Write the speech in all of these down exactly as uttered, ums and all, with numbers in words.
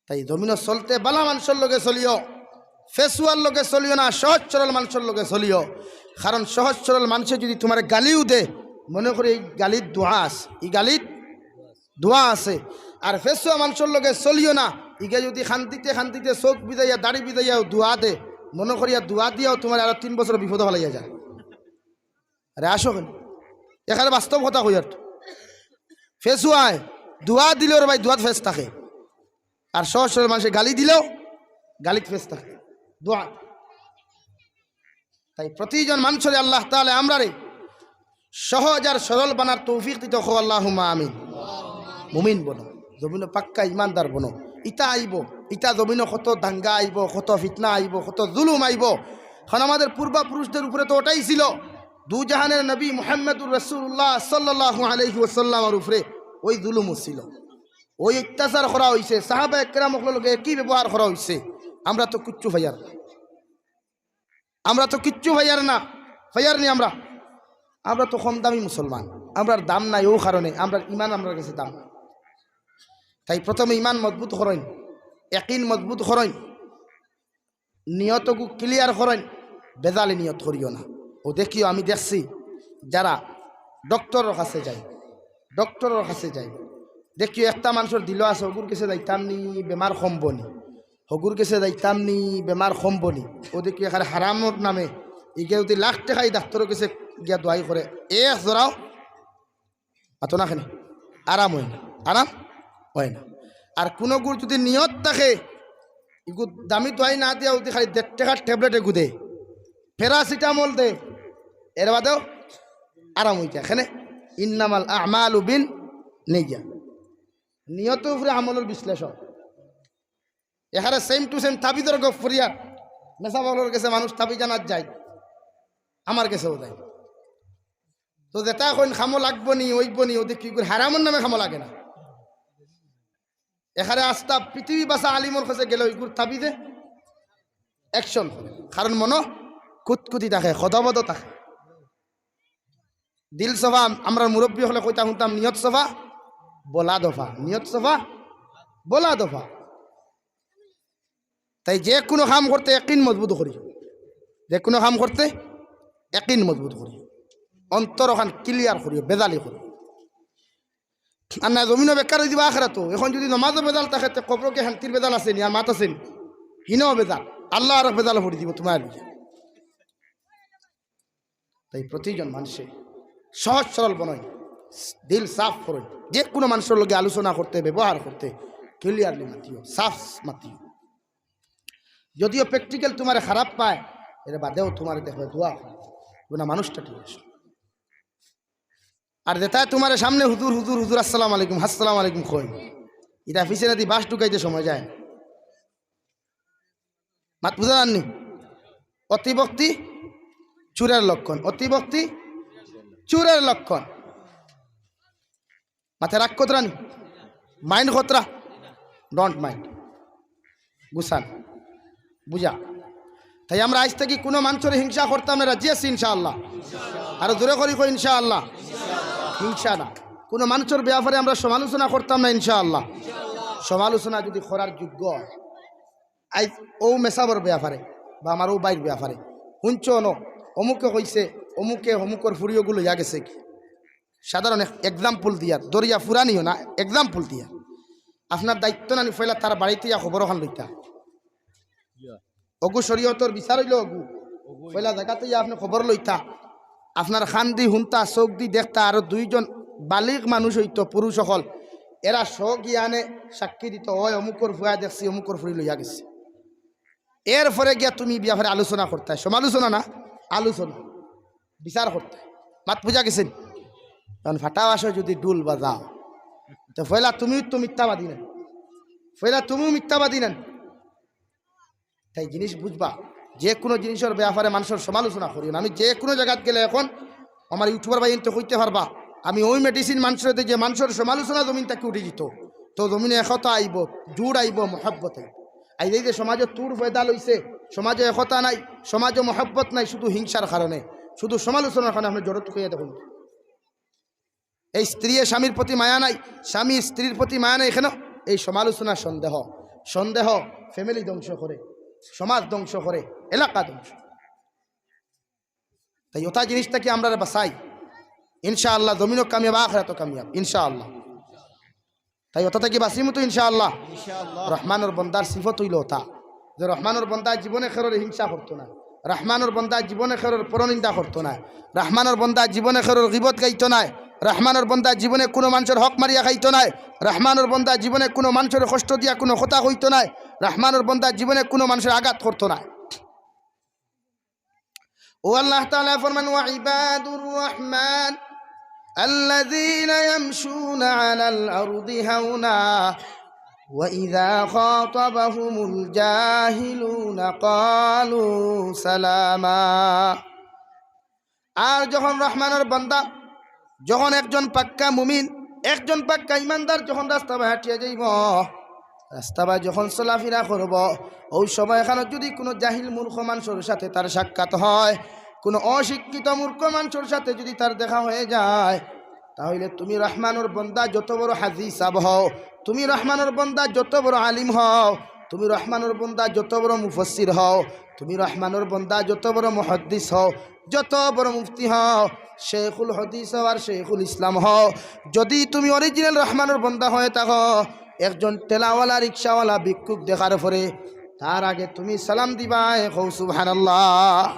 তাই জমিনো চলতে বালা মানষর লগে চলিও, ফেসুয়ার লগে চলিও না, সহজ সরল মানষর লগে চলিও। কারণ সহজ সরল মানষে যুদি তুমারে গালিও দে, মনো করি ই গালিত দোয়া আছে, ই গালিত দোয়া আছে। আর ফেসুয়া মানষর লগে চলিও না, ইগে যুদি কান্দিতে কান্দিতে চউখ ভিজাইয়া দাড়ি ভিজাইয়াও দোয়া দে, মনো করিয়া দোয়া দিয়াও তুমারে আরো তিন বছর বিপদো ফালাইয়া যায়। আরে আসো কেনে, এখানে বাস্তব কথা কইয়ার তো। ফেসুয়ায় দোয়া দিলেও রে ভাই দোয়াত ফেস থাকে, আর সহজ সরল মানষে গালি দিলেও গালিত ফেস থাকে দোয়া। তাই প্রতিজন মানষরে আল্লাহ তাআলা আমরারে সহজ আর সরল বানার তৌফিক দিতে কও, আল্লাহুম্মা আমিন। মুমিন বনো, জমিনো পাক্কা ইমানদার বনো। ইতা আইবো, ইতা জমিনো কত দাঙ্গা আইবো, কত ফিতনা আইবো, কত জুলুম আইবো। কারণ আমাদের পূর্বপুরুষদের উপরে তো ওটাই ছিল, দুজাহানের নবী মুহাম্মদুর রাসূলুল্লাহ সাল্লাল্লাহু আলাইহি ওয়াসাল্লামর উপরে ওই জুলুম ছিল, ওই অত্যাচার করা অইছে। সাহাবা একরাম অকলর লগে একই ব্যবহার করা অইছে। আমরা তো কিচ্ছু ফাইয়ার না, আমরা তো কিচ্ছু ফাইয়ার না, ফাইয়ার নি আমরা। আমরা তো কম দামি মুসলমান, আমরার দাম নাই, অউ কারণে আমরার ইমান আমরার গেছে দাম। তাই প্রথমে ইমান মজবুত করইন, একিন মজবুত করইন, নিয়তগু ক্লিয়ার করইন, বেজালি নিয়ত করিও না। অউ দেখিও, আমি দেখছি যারা ডক্টরর কাছে যায়, ডক্টরর কাছে যায়, দেখিও একটা মানষর দিলো আছে, হগুর গেছে যাইতাম নি বেমার কমবো নি, হগুর গেছে যাইতাম নি বেমার কমবো নি। অউ দেখিও এখানে হারামর নামে ইগে যুদি লাখ টেকা ই ডাক্তরর গেছে গিয়া দোয়াই করে, এক জোড়াও মাতো না কেনে? আরাম অয় না, আরাম অয় না। আর কুনুগুর যুদি নিয়ত থাকে, ইগু দামি দোয়াই না দিয়া যুদি খালি দেড় টেকার ট্যাবলেট এগু দে, প্যারাসিটামল দে, এর বাদেও আরাম অইযায়। কেনে? ইন্নামাল আমালু বিন নিয়া, নিয়তর উপরে আমলর বিশ্লেষণ। এখানে same to same তাবিজর গপ ফুরিয়ার, মেসাব অকলর গেছে মানুষ তাবিজ আনাত যায়, আমার গেছেও যায়। তো যেটা কইন কামো লাগবো নি, অইবো নি, অউ দেখিও ইগুর হারামর নামে কামো লাগে না। এখানে আস্তা পৃথিবী বাসা আলিমর কাছে গেলে ইগুর তাবিজে action করে, কারণ মনো কুতকুতি থাকে, খদবদ থাকে। দিল সফা, আমরার মুরব্বি অকলে কইতা হুনতাম, নিয়ত সফা, বলা দফা, নিয়ত সফা, বলা দফা। তাই যে কুনু কাম করতে একিন মজবুত করিও, যে কুনু কাম করতে একিন মজবুত করিও, অন্তর অখান ক্লিয়ার করিও, বেজালি করিও। আর না জমিনো বেকার অই দিবা আখেরাতো। এখন যুদি নমাজো বেজাল থাকে, তে কবরো কি শান্তির বেজাল আছে নি? আর মাত আছে নি? হিনো বেজাল, আল্লাহ আরো বেজাল করি দিবো তুমার। তাই প্রতিজন মানষে সহজ সরল বনইন, দিল সাফ করইন। যে কুনু মানষর লগে আলোচনা করতে, ব্যবহার করতে clearly মাতিও, সাফ মাতিও। যদিও practical তুমারে খারাপ পায়, এর বাদেও তুমারে দেখবে দোয়া করে, না মানুষটা ঠিক আছে। আর যেটা তুমারে সামনে হুজুর, হুজুর, হুজুর, আসসালামু আলাইকুম, আসসালামু আলাইকুম কইন, ইটা পিছনেদি বাঁশ ঢুকাইতে সময় যায় না। মাত বুঝা যারনি? অতিভক্তি চুরের লক্ষণ, অতিভক্তি চুরের লক্ষণ। মাতে রাগ করতরা নি? Mind করতরা? Don't mind। গুছান, বুঝা। তাই আমরা আইজ থাকি কুনু মানষর হিংসা করতাম না, রাজি আছি ইনশাআল্লাহ? আরো জোরে করি কই ইনশাআল্লাহ। হিংসা না, কুনু মানষর ব্যাপারে আমরা সমালোচনা করতাম না ইনশাআল্লাহ। সমালোচনা যুদি করার যোগ্য অয়, আইজ অউ মেসাবর ব্যাপারে বা আমার অউ ভাইর ব্যাপারে হুনছো অনো, অমুকে কইছে, অমুকে অমুকর ফুড়ি অগু লইয়া গেছে কি, সাধারণ এক-, example দিয়ার, দরিয়া ফুরানিও না, example দিয়ার। আপনার দায়িত্ব নানি পয়লা তার বাড়িত ইয়া খবর অখান লইতা। অগু শরীয়তর বিচার অইলো অগু। পয়লা জাগাত ইয়া আপনে খবর লইতা। আপনার কানদি হুনতা, চউখদি দেখতা, আরো দুইজন বালিগ মানুষ অইতো, পুরুষ অকল। এরা স্বজ্ঞানে সাক্ষী দিতো, "অয় অমুকর ফুয়া দেখছি, অমুকর ফুড়ি লইয়া গেছে।" এরপরে গিয়া তুমি ব্যাপারে আলোচনা করতায়, সমালোচনা না, আলোচনা, বিচার করতায়। মাত বুঝা গেছে নি? কারণ ফাটা বাঁশো যুদি ঢুল বাজাও, তে পয়লা তুমিও তো মিথ্যাবাদী নায়, পয়লা তুমিও মিথ্যাবাদী নায়। তাই জিনিস বুঝবা, যে কুনু জিনিসর ব্যাপারে মানষর সমালোচনা করিও না। আমি যে কুনু জাগাত গেলে এখন আমার YouTuber ভাইয়াইন্তে কইতে পারবা, আমি অউ medicine মানষরে দেই যে মানষর সমালোচনা জমিন থাকি উঠি যিতো, তো জমিনো একতা আইবো, জুড় আইবো, মহব্বত আইবো। আইজ এই যে সমাজো তুড় ফয়দা লইছে, সমাজো একতা নাই, সমাজো মহব্বত নাই, শুধু হিংসার কারণে, শুধু সমালোচনার কারণে। আপনে জড়ো তুকাইয়া দেখইন, এই স্ত্রীয়ে স্বামীর প্রতি মায়া নাই, স্বামী স্ত্রীর প্রতি মায়া নাই। কেনে? এই সমালোচনা, সন্দেহ। সন্দেহ ফ্যামিলি ধ্বংস করে, সমাজ ধ্বংস করে, এলাকা ধ্বংস। তাই ওটা জিনিসটা কি আমরা বাঁচাই, ইনশাআল্লাহ জমিনও কামিয়াব, আখেরাতও কামিয়াব ইনশাআল্লাহ। তাই ওটা থাকি বাঁচিমু তো ইনশাআল্লাহ। ইনশাআল্লাহ। রহমানর বন্দার সিফত অইলো ওটা, যে রহমানর বন্দা জীবনে খেরোর হিংসা করতো নায়, রহমানর বন্দা জীবনে খেরোর পরনিন্দা করতো নায়, রহমানর বন্দা জীবনে খেরোর গিবত গাইতো নায়, রহমানর বন্দা জীবনে কুনু মানষর হক মারিয়া খাইতো নায়, রহমানর বন্দা জীবনে কুনু মানষরে কষ্ট দিয়া কুনু কথা কইতো নায়, রহমানর বন্দা জীবনে কুনু মানষর আঘাত করতো নায়। ও আল্লাহ তাআলা ফরমান, "ওয়া ইবাদুর রহমান আল্লাযীনা ইয়ামশুনা আলাল আরদি হাওনা ওয়া ইযা খাতাবাহুমুল জাহিলুনা ক্বালু সালামা।" আর যখন রহমানর বান্দা, যখন একজন পাক্কা মুমিন, একজন পাক্কা ইমানদার যখন রাস্তা বায় হাঁটিয়া যাইবো, রাস্তা বায় যখন চলাফিরা করবো, ওই সময়খানো যুদি কুনু জাহিল মূর্খ মানষর সাথে তার সাক্ষাৎ হয়, কুনু অশিক্ষিত মূর্খ মানষর সাথে যুদি তার দেখা হয়ে যায়, তাহলে তুমি রহমানর বন্দা যত বড় হাজি সাব হও, তুমি রহমানর বন্দা যত বড় আলিম হও, তুমি রহমানর বন্দা যত বড় মুফাসসির হও, তুমি রহমানর বন্দা যত বড় মুহাদ্দিস হও, যত বড় মুফতি হও, শেখুল হাদিস হও আর শেখুল ইসলাম হও, যুদি তুমি অরিজিনাল রহমানর বন্দা হয়ে থাকো, একজন ঠেলাওয়ালা, রিক্সাওয়ালা, ভিক্ষুক দেখার পরে তার আগে তুমি সালাম দিবায়, কও সুবহানাল্লাহ।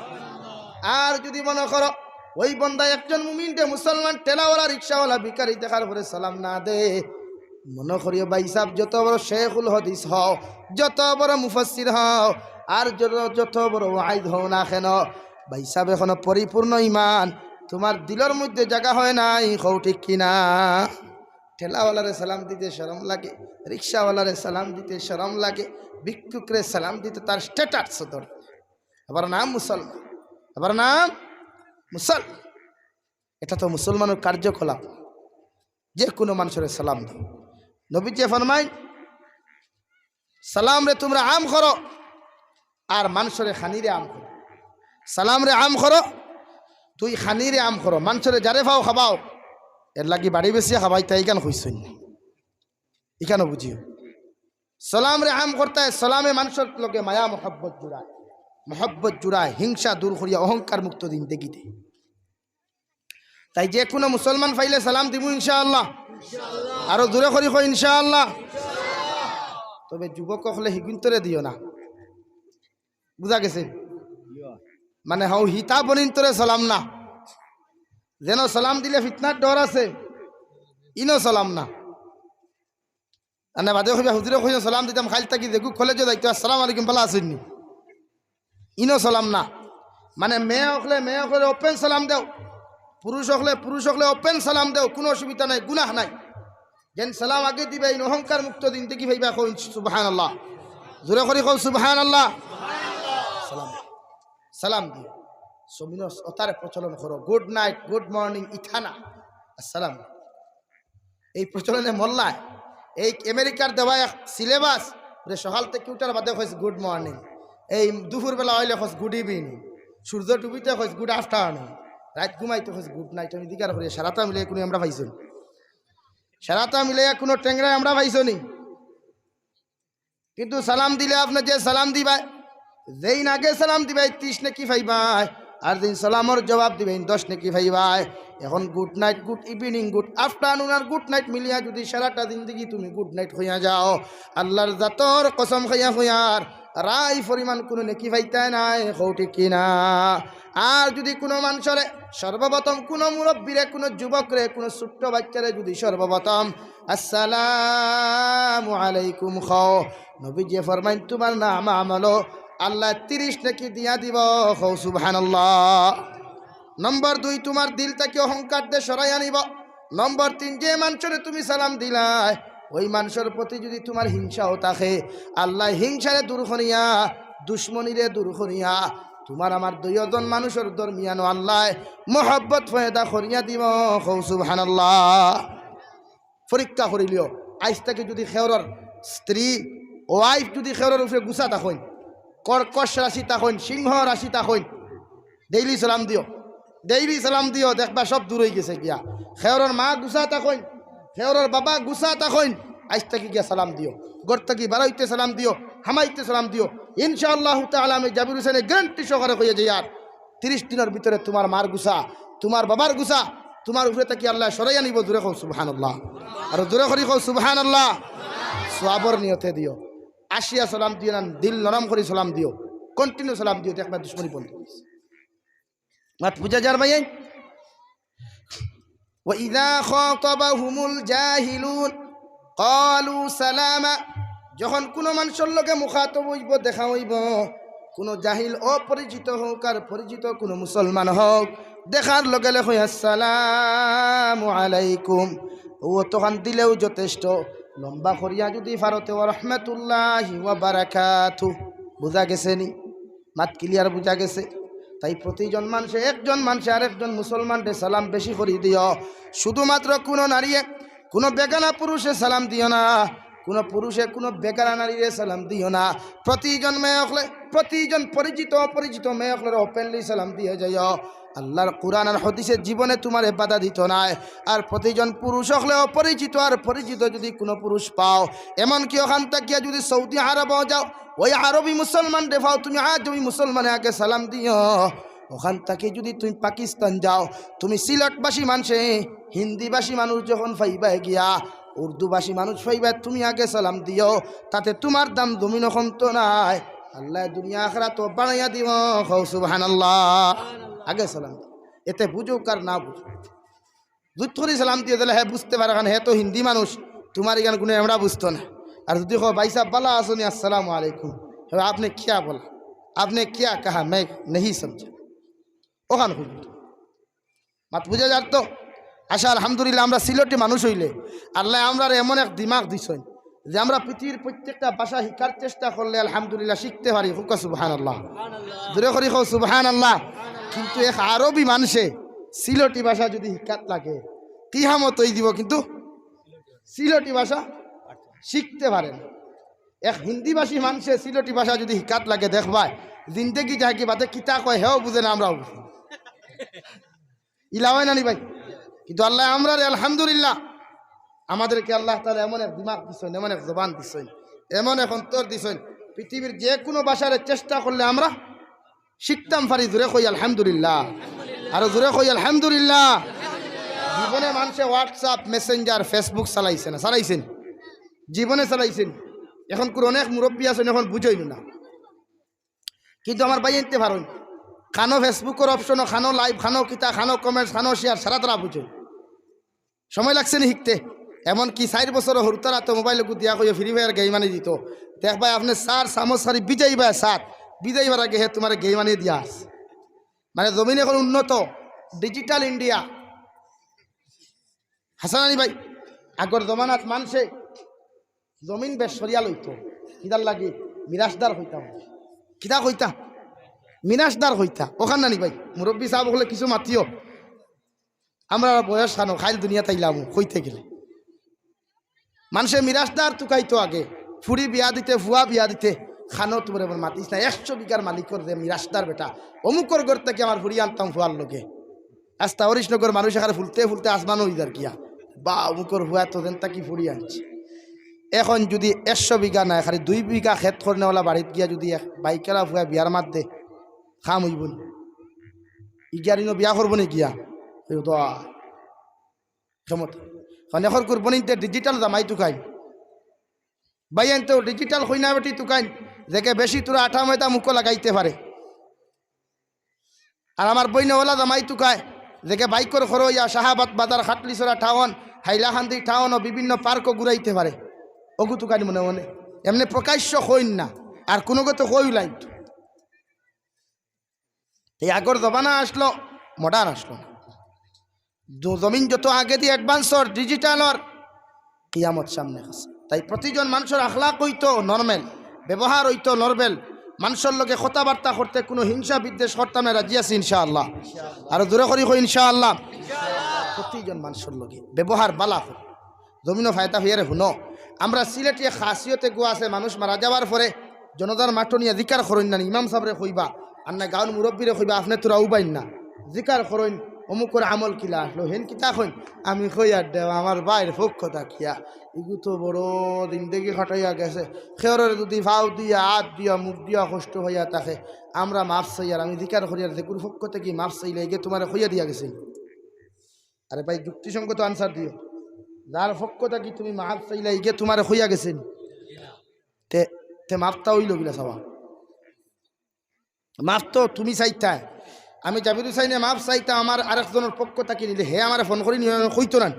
আর যুদি মনো করো ওই বন্দা একজন মুমিন রে মুসলমান, ঠেলাওয়ালা, রিক্সাওয়ালা, ভিখারি দেখার পরে সালাম না দে, মনো করিও ভাইসাব, যত বড় শেখুল হাদিস হও, যত বড় মুফাসসির হও, আর যত, যত বড় ওয়াইজ হও না কেন, ভাইসাব, এখনো পরিপূর্ণ ইমান তুমার দিলর মধ্যে জাগা হয় নাই, কও ঠিক কিনা? ঠেলাওয়ালারে সালাম দিতে শরম লাগে, রিক্সাওয়ালারে সালাম দিতে শরম লাগে, ভিক্ষুকরে সালাম দিতে তার স্ট্যাটাস ধরে। আবার নাম মুসলমান, আবার নাম মুসলমান। এটা তো মুসলমানর কার্যকলাপ, যে কুনু মানষরে সালাম দেও। নবীজি ফরমাইন, "সালামরে তুমরা আম করো, আর মানষরে খানিরে আম করো।" সালামরে আম করো, তুই খানিরে আম করো, মানষরে যারে পাও খাবাও, এর লাগি বাড়ি বেচিয়া খাবাইতা, ইখান কইছইন না। ইখানও বুঝিও, সালামরে আম করতায়, সালামে মানষর লগে মায়া মহব্বত জুড়ায়, মহব্বত জুড়ায়, হিংসা দূর করিয়া অহংকার মুক্ত জিন্দেগি দেয়। তাই যে কুনু মুসলমান পাইলে সালাম দিমু ইনশাআল্লাহ। আরো জোরে করি কই ইনশাআল্লাহ। তবে যুবক অকলে হিগুইন্তরে দিও না, বুঝা গেছে? মানে, হউ হিতা বনিন্তরে সালাম না, যেন সালাম দিলে ফিতনার ডর আছে, ইনো সালাম না। আনে বাদে কইবা, "হুজুরে কইছইন সালাম দিতাম, খাইল থাকি যেগু কলেজো যাইতো, আসসালামু আলাইকুম, ভালা আছইন নি?" ইনো সালাম না। মানে, মেয়ে অকলে, মেয়ে অকলে ওপেন সালাম দেও, পুরুষ অকলে, পুরুষ অকলে ওপেন সালাম দেও, কুনু অসুবিধা নাই, গুনাহ নাই। যেন সালাম আগে দিবা, ইন অহংকার মুক্ত জিন্দেগি পাইবা, কও সুবহানাল্লাহ। জোরে করি কও সুবহানাল্লাহ। সালাম, সালাম দিও। জমিনো ওতারে প্রচলন করো, গুড নাইট, গুড মর্নিং, ইতা না, আসসালাম। এই প্রচলনে মল্লায়, এই আমেরিকার দেওয়া এক সিলেবাস, সকাল থাকি উঠার বাদে কইস গুড মর্নিং, এই দুপুরবেলা অইলে কইস গুড ইভিনিং, সূর্য ডুবিতে কইস গুড আফটারনুন, রাইত ঘুমাইতে কইস গুড নাইট। আমি জিকার করি, সারাটা মিলে কুনু আমরা পাইছইন? সারাটা মিলে কুনু টেংরায় আমরা পাইছইন নি? কিন্তু সালাম দিলে আপনে যে সালাম দিবায়, যেইন আগে সালাম দিবায়, ত্রিশ নেকি পাইবায়, আর যেইন সালামর জবাব দিবায়, দশ নেকি পাইবায়। এখন good night, good evening, good afternoon আর গুড নাইট মিলিয়া যুদি সারাটা জিন্দেগি তুমি গুড নাইট কইয়া যাও, আল্লার জাতর কসম খাইয়া কইয়ার, রাই পরিমাণ কুনু নেকি পাইতায় নায়, কও ঠিক কিনা? আর যুদি কুনু মানষরে, সর্বপ্রথম কুনু মুরব্বিরে, কুনু যুবকরে, কুনু ছোট্ট বাইচ্চারে যুদি সর্বপ্রথম আসসালামু আলাইকুম কও, নবীজি ফরমাইন, তুমার নামা আমলো আল্লায় ত্রিশ নেকি দিয়া দিবো, কও সুবহানাল্লাহ। নম্বর দুই, তুমার দিল থাকি অহংকাররে সরাইয়া নিবো। নম্বর তিন, যে মানষরে তুমি সালাম দিলায়, ওই মানষর প্রতি যুদি তুমার হিংসাও থাকে, আল্লায় হিংসারে দূর করিয়া, দুশমনিরে দূর করিয়া, তুমার আমার দুইওজন মানষর দরমিয়ানো আল্লায় মহব্বত পয়দা করিয়া দিবো, কও সুবহানাল্লাহ। পরীক্ষা করিলিও, আইজ থাকি যুদি কেউরর স্ত্রী, ওয়াইফ যুদি কেউরর উপরে গুছা থাকইন, কর্কশ রাশি থাকইন, সিংহ রাশি থাকইন, ডেইলি সালাম দিও, ডেইলি সালাম দিও, দেখবা সব দূর অইগেছে গিয়া। কেউরর মা গুছা থাকইন, কেউরর বাবা গুছা থাকইন, আইজ থাকি গিয়া সালাম দিও, ঘর থাকি বারইতে সালাম দিও, হামাইতে সালাম দিও। ইনশাআল্লাহু তাআলা আমি জাবির হোসেনে গ্যারান্টি সহকারে কইয়া যাইয়ার, তিরিশ দিনর ভিতরে তুমার মার গুছা, তুমার বাবার গুছা, তুমার উপরে থাকি আল্লায় সরাইয়া নিবো। জোরে কও সুবহানাল্লাহ, আরো জোরে করি কও সুবহানাল্লাহ। সওয়াবর নিয়তে দিও, আসিয়া সালাম দিও না, দিল নরম করি সালাম দিও, continue সালাম দিও, দেখবা দুশমনি বন্ধ অইছে। মাত বুঝা যার ভাই? وإذا خاطبهم الجاهلون قالوا سلاما। যখন কুনু মানষর লগে মুখাতব অইবো, দেখা অইবো, কুনু জাহিল অপরিচিত হউক আর পরিচিত কুনু মুসলমান হউক, দেখার লগে লগে কই, "আসসালামু আলাইকুম।" ও অতখান দিলেউ যথেষ্ট। লম্বা করিয়া যুদি পারো তে, "ওয়া রাহমাতুল্লাহি ওয়া বারাকাতু।" বুঝা গেছে নি? মাত clear বুঝা গেছে? তাই প্রতিজন মানষে, একজন মানষে আরেকজন মুসলমানরে সালাম বেশি করি দিও। শুধুমাত্র কুনু নারীয়ে, কুনু বেগানা পুরুষে সালাম দিও না, কুনু পুরুষে কুনু বেগানা নারীরে সালাম দিও না। প্রতিজন মেয়ে অকলে, প্রতিজন পরিচিত অপরিচিত মেয়ে অকলরে openly সালাম দিয়া যাইও। আল্লার কোরআন আর হাদিসে জীবনে তুমারে বাধা দিতো নায়। আর প্রতিজন পুরুষ অকলে অপরিচিত আর পরিচিত যুদি কুনু পুরুষ পাও, এমনকি অখান থাকিয়া যুদি সৌদি আরবো যাও, ওই আরবি মুসলমানরে পাও, তুমি আজমি মুসলমানে আগে সালাম দিও। অখান থাকি যুদি তুমি পাকিস্তান যাও, তুমি সিলেটবাসী মানষে, হিন্দিভাষী মানুষ যখন পাইবায় গিয়া, উর্দুভাষী মানুষ পাইবায়, তুমি আগে সালাম দিও, তাতে তুমার দাম জমিনো কমতো নায়, আল্লায় দুনিয়া আখেরাতো বাড়াইয়া দিবো। কও সুবহানাল্লাহ। আগে সালাম দিও, এতে বুঝুক আর না বুঝুক। জুত করি সালাম দিয়া দিলে হে বুঝতে পারে, কারণ হে তো হিন্দি মানুষ, তুমার ইখান কুনু এমরা বুঝতো না। আর যুদি কও, "ভাই সাহেব, ভালা আছো নি? আসসালামু আলাইকুম।" হে, "আপনে কিয়া বলা? আপনে কিয়া কাহা? মে নেহি সমঝা।" অখান কইবো। মাত বুঝা যার তো? আচ্ছা, আলহামদুলিল্লাহ, আমরা সিলেটি মানুষ অইলে আল্লায় আমরারে এমন এক দিমাগ দিছইন যে আমরা পৃথিবীর প্রত্যেকটা ভাষা শিকার চেষ্টা করলে আলহামদুলিল্লাহ শিখতে পারি। কউক্কা সুবহানাল্লাহ। জোরে করি কও সুবহানাল্লাহ। কিন্তু এক আরবি মানষে সিলেটি ভাষা যুদি শিখাত লাগে, কিয়ামত অই দিবো, কিন্তু সিলেটি ভাষা শিখতে পারে না। এক হিন্দিভাষী মানষে সিলেটি ভাষা যুদি শিখাত লাগে, দেখবায় জিন্দেগি যায় কি বাদে কিতা কয়, হেও বুঝে না, আমরাও বুঝি না। ইলা অয় না নি ভাই? কিন্তু আল্লায় আমরারে, আলহামদুলিল্লাহ, আমাদেরকে আল্লাহ তাআলা এমন এক দিমাগ দিছইন, এমন এক জবান দিছইন, এমন এক অন্তর দিছইন, পৃথিবীর যে কুনু ভাষারে চেষ্টা করলে আমরা শিখতাম পারি। জোরে কই আলহামদুলিল্লাহ, আরো জোরে কই আলহামদুলিল্লাহ। জীবনে মানষে WhatsApp, Messenger, Facebook চালাইছে না? চালাইছে নি? জীবনে চালাইছে নি? অখনকুর অনেক মুরব্বি আছইন, অখন বুঝইন না। কিন্তু আমার ভাইয়াইন্তে পারইন, খানো Facebook-অর option-ও, খানো live, খানো কিতা, খানো comments, খানো share, সারা তারা বুঝইন। সময় লাগছে নি শিখতে? এমনকি চাইর বছরর হুরুতারে তো mobile-অগু দিয়া কইও Free Fire game আনি দিতো। দেখবায় আপনে চার চামচ খালি ভিজাইবায়, চার ভিজাইবার আগে হে তুমারে game আনি দিয়া আছে। মানে জমিন অখন উন্নত, digital India। হাছা না নি ভাই? আগর জমানাত মানষে জমিন বেশ করিয়া লইতো। কিতার লাগি? মিরাশদার কইতা। কিতা কইতা? মিরাশদার কইতা। অখান না নি ভাই? মুরব্বি সাব অকলে কিছু মাতিও। আমরার বয়স খানো, কাইল দুনিয়াত আইলাম, কইতে গেলে। মানষে মিরাশদার তুকাইতো আগে। ফুড়ি বিয়া দিতে, ফুয়া বিয়া দিতে, খানো তুমরে মাতিস না। একশো বিঘার মালিকর যে মিরাশদার বেটা, অমুকর ঘর থাকি আমার ফুড়ি আনতাম ফুয়ার লগে। আস্তা হরিশনগর মানুষ এখানে ফুলতে ফুলতে আসমানো অই যার গিয়া, বা অমুকর ফুয়া তো যেন থাকি ফুড়ি আনছে। অখন যুদি একশো বিঘা নায়, খালি দুই বিঘা খেত করনেওয়ালা বাড়িত গিয়া যুদি এক বাইকআলা ফুয়া বিয়ার মাত দে, কাম অইবো নি? ইগিয়ার ইনো বিয়া করবো নি গিয়া? অই তো আ-, ক্ষমতা। অখন অখনকুর বইনাইন্তে digital জামাই তুকাইন, ভাইয়াইন্তেও digital কইনা বেটি তুকাইন, যেগে বেশি থুড়া আটা ময়দা মুখো লাগাইতে পারে। আর আমার বইনে অলা জামাই তুকায়, যেগে বাইকর খরো ইয়া শাহাবাদ বাজার, খাটলিছড়া টাউন, হাইলাকান্দি টাউন ও বিভিন্ন পার্কও ঘুরাইতে পারে। অগু তুকাইন মনে মনে, এমনে প্রকাশ্য কইন না, আর কুনুগু তো কইলাইন। এই আগর জমানা আসলো, modern আসলো না। জ-, জমিন যত আগেদি advance অর, digital অর, কিয়ামত সামনে আছে। তাই প্রতিজন মানষর আখলাক অইতো normal, ব্যবহার অইতো normal, মানষর লগে কথাবার্তা করতে কুনু হিংসা বিদ্বেষ করতাম না, রাজি আছি ইনশাআল্লাহ। আরো জোরে করি কই ইনশাআল্লাহ। প্রতিজন মানষর লগে ব্যবহার বালা করি। জমিনো ফায়দা হইয়ারে হুনো, আমরা সিলেটি এক খাসিয়ত এগু আছে, মানুষ মারা যাওয়ার পরে জনাজার মাঠো নিয়া জিকার করইন না নি, ইমাম সাবরে কইবা, আর না গাউর মুরব্বিরে কইবা, আপনে থুড়া উবাইন না, জিকার করইন। অমুকর আমল কিলা আসলো, হেন কিতা কইন, আমি কইয়ার দেও আমার ভাইর পক্ষ থাকিয়া। ইগু তো বড় জিন্দেগি কাটাইয়া গেছে, খেয়ররে যদি ফাও দিয়া, আত দিয়া, মুখ দিয়া কষ্ট হইয়া থাকে, আমরা মাফ চাইয়ার, আমি জিকার করিয়ার, যেগুর পক্ষ থাকি মাফ চাইলে, ইগে তুমারে কইয়া দিয়া গেছে। আরে ভাই, যুক্তিসঙ্গত আনসার দিও। যার পক্ষ থাকি তুমি মাফ চাইলা, ইগে তুমারে কইয়া গেছে নি? তে, তে মাফটা অইলো কিলা চাওয়া? মাফ তো তুমি চাইতায়। আমি জাবির হুসাইনে মাফ চাইতাম আমার আরেকজনর পক্ষ থাকি নিলে, হে আমারে ফোন করি নিও, কইতো না।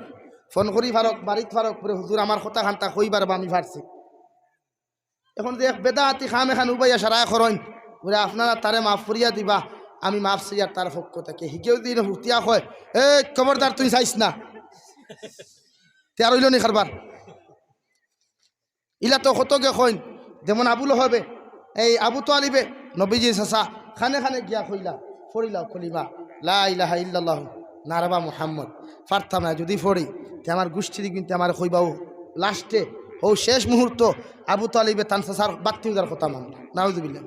ফোন করি ফারুক, বাড়িত ফারুক, বলে, "হুজুর, আমার কথা খানতা কইবার বা আমি পারছি।" এখন যে এক বেদাতি খাম এখান উবাইয়া সারায় করইন, বলে, "আপনারা তারে মাফ করিয়া দিবা, আমি মাফ চাইয়ার তার পক্ষ থাকি।" হিগেও দিন হুতিয়া কয়, "এই খবরদার তুই চাইস না।" তে আর অইলো নি কারবার। ইলা তো কতগে কইন, যেমন আবু লহবে, এই আবু তালিবে, নবীজির চাচা, খানে খানে গিয়া কইলা, পড়িলাও কলিমা, লা ইলাহা ইল্লাল্লাহু, নারবা মুহাম্মদ, পারতাম না, যদি পড়ি, তে আমার গুষ্টির কিন্তু আমার কইবাও লাস্টে, ও শেষ মুহূর্ত, আবু তালিবে তান চাচার বাত্তি উদার কথা মান, নাউজুবিল্লাহ।